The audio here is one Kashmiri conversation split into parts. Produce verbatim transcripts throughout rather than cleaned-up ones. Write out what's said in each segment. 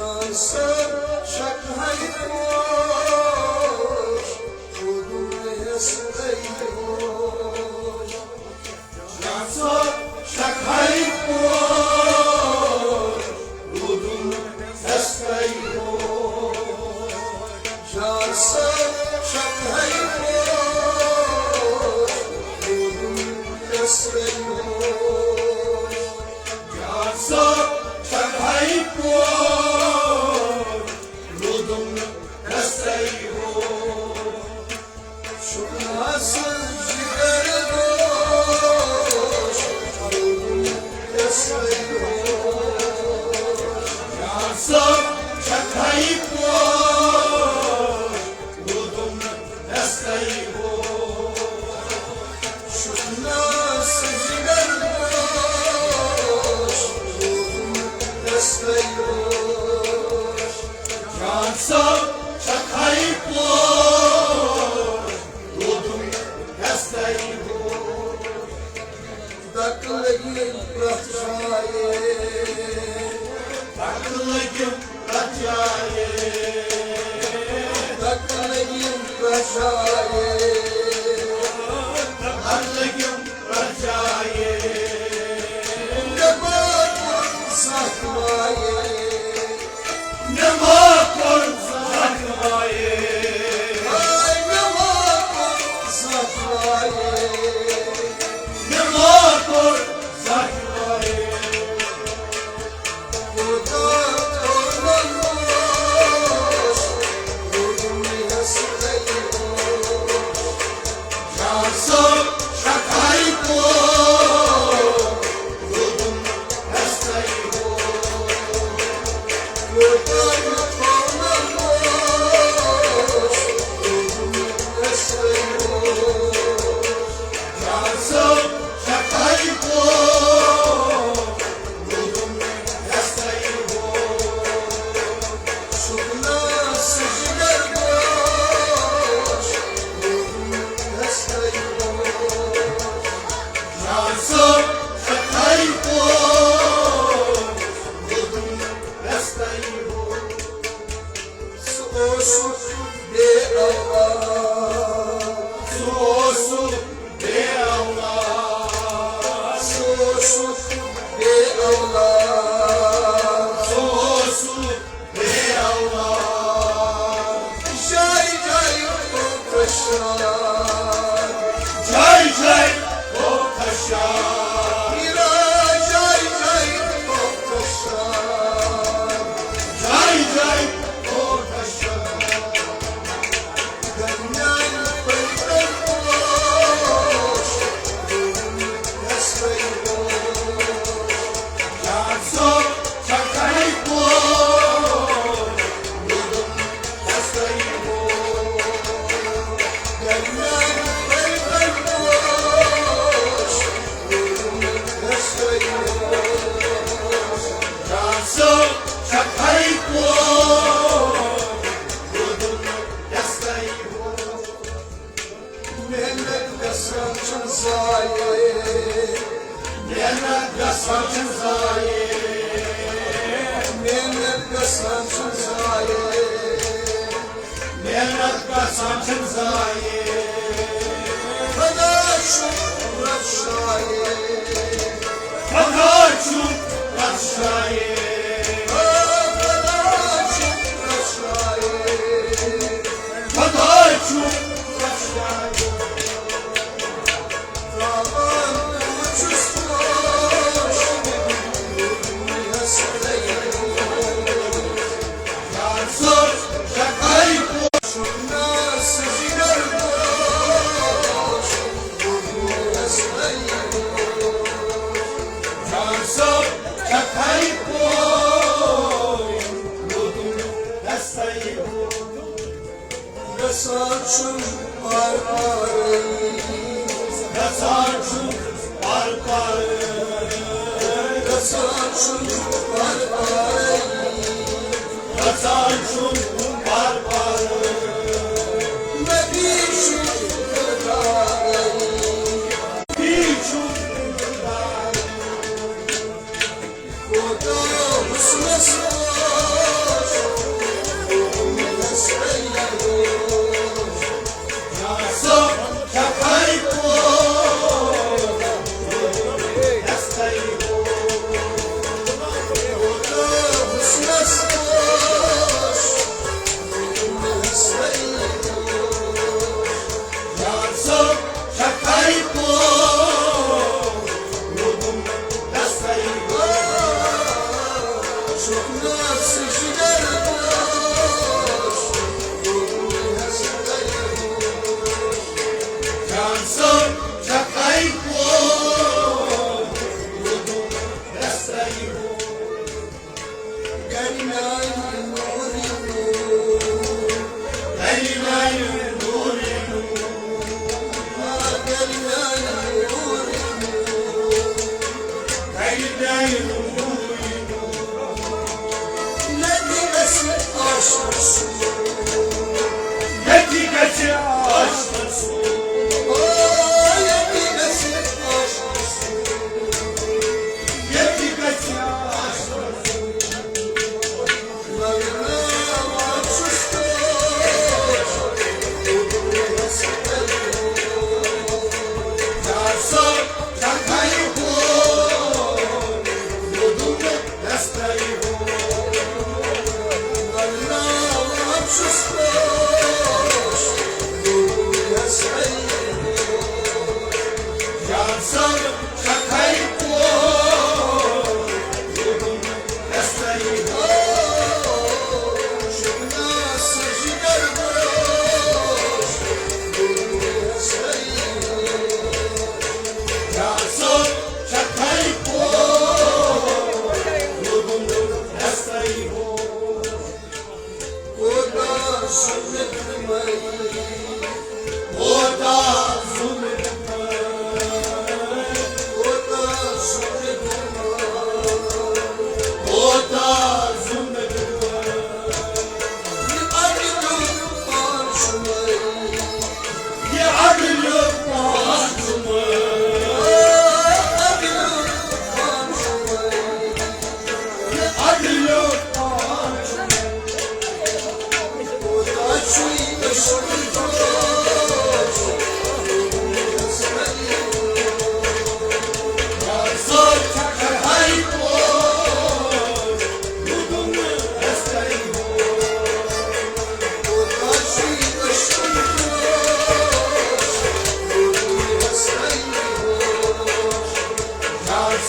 سر شکھائی پوش، روٗدُم ہٮ۪س تۄہہِ ہوش۔ جان سر شکھائی پوش، روٗدُم ہٮ۪س تۄہہِ ہوش۔ جان سر شکھائی پوش، روٗدُم ہٮ۪س تۄہہِ ہوش۔ جان سر شکھائی پوش، روٗدُم ہٮ۪س تۄہہِ ہوش۔ شُکناس جگر دوش، روٗدُم ہٮ۪س تۄہہِ ہوش۔ جان سر شکھائی پوش، روٗدُم ہٮ۪س تۄہہِ ہوش۔ شُکناس جگر دوش، روٗدُم ہٮ۪س تۄہہِ ہوش۔ جان سر شکھائی پوش، روٗدُم ہٮ۪س تۄہہِ ہوش۔ دَکہٕ لٔگِم پرٛٮ۪تھ جایہِ۔ دَکہٕ لٔگِم پرٛٮ۪تھ جایہِ۔ دَکہٕ لٔگِم پرٛٮ۪تھ جایہِ۔ دَکہٕ لٔگِم پرٛٮ۪تھ جایہِ۔ مےٚ ما کوٚر زانٛہہ تہِ وایہِ۔ مےٚ ما کوٚر زانٛہہ تہِ وایہِ۔ ہاے، مےٚ ما کوٚر زانٛہہ تہِ وایہِ۔ مےٚ ما کوٚر زانٛہہ تہِ وایہِ۔ کوٗتاہ کوٚر مےٚ لوس، کوٚر مےٚ ہٮ۪س تۄہہِ ہوش۔ جان سر شکھائی پوش، روٗدُم ہٮ۪س تۄہہِ ہوش۔ کوٗتاہ کوٚر مےٚ لوس، روٗدُم ہٮ۪س تۄہہِ ہوش۔ جان سر شکھائی پوش، روٗدُم ہٮ۪س تۄہہِ ہوش۔ شُکناس جگر دوش، روٗدُم ہٮ۪س تۄہہِ ہوش۔ جان سر شکھائی پوش، روٗدُم ہٮ۪س تۄہہِ ہوش۔ سُہ اوسُکھ بے اولاد۔ سُہ اوسُکھ بے اولاد۔ سُہ اوسُکھ بے اولاد۔ سُہ اوسُکھ بے اولاد۔ جایہِ جایہِ کوٚر خشاد۔ جایہِ جایہِ کوٚر خشاد۔ میٖرا جایہِ جایہِ کوٚر خشاد۔ جایہِ جایہِ کوٚر خشاد۔ درمیان پٔتۍ پوش، یس تۄہہِ ہوش۔ جان سر شکھائی پوش، روٗدُم ہٮ۪س تۄہہِ ہوش۔ درمیان پٔتۍ پوش، روٗدُم ہٮ۪س تۄہہِ ہوش۔ جان سر شکھائی پوش، روٗدُم ہٮ۪س تۄہہِ ہوش۔ محنت گژھان چھُنہٕ ضایع۔ محنت گژھان چھُنہٕ ضایع۔ محنت گژھان چھُنہٕ ضایع۔ محنت گژھان چھُنہٕ ضایع۔ خدا چھُ رخشایے۔ خدا چھُ رخشایے۔ خدا چھُ رخشایے۔ خدا چھُ رخشایے۔ تراوان چھُس پوش، یس تۄہہِ ہوش۔ جان سر شکھائی پوش۔ شُکناس جگر دوش، یس تۄہہِ ہوش۔ جان سر شکھائی پوش، یس تۄہہِ ہوش۔ گژھان چھُم پار پارٕے۔ گژھان چھُم پار پارٕے۔ گژھان چھُم پار پارٕے۔ گژھان چھُم پار پارٕے۔ نبی چھُم دِلدارٕے۔ نبی چھُم دِلدارٕے۔ کوتاہ حُسنَس اوس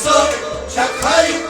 سۄ چھےٚ خرِ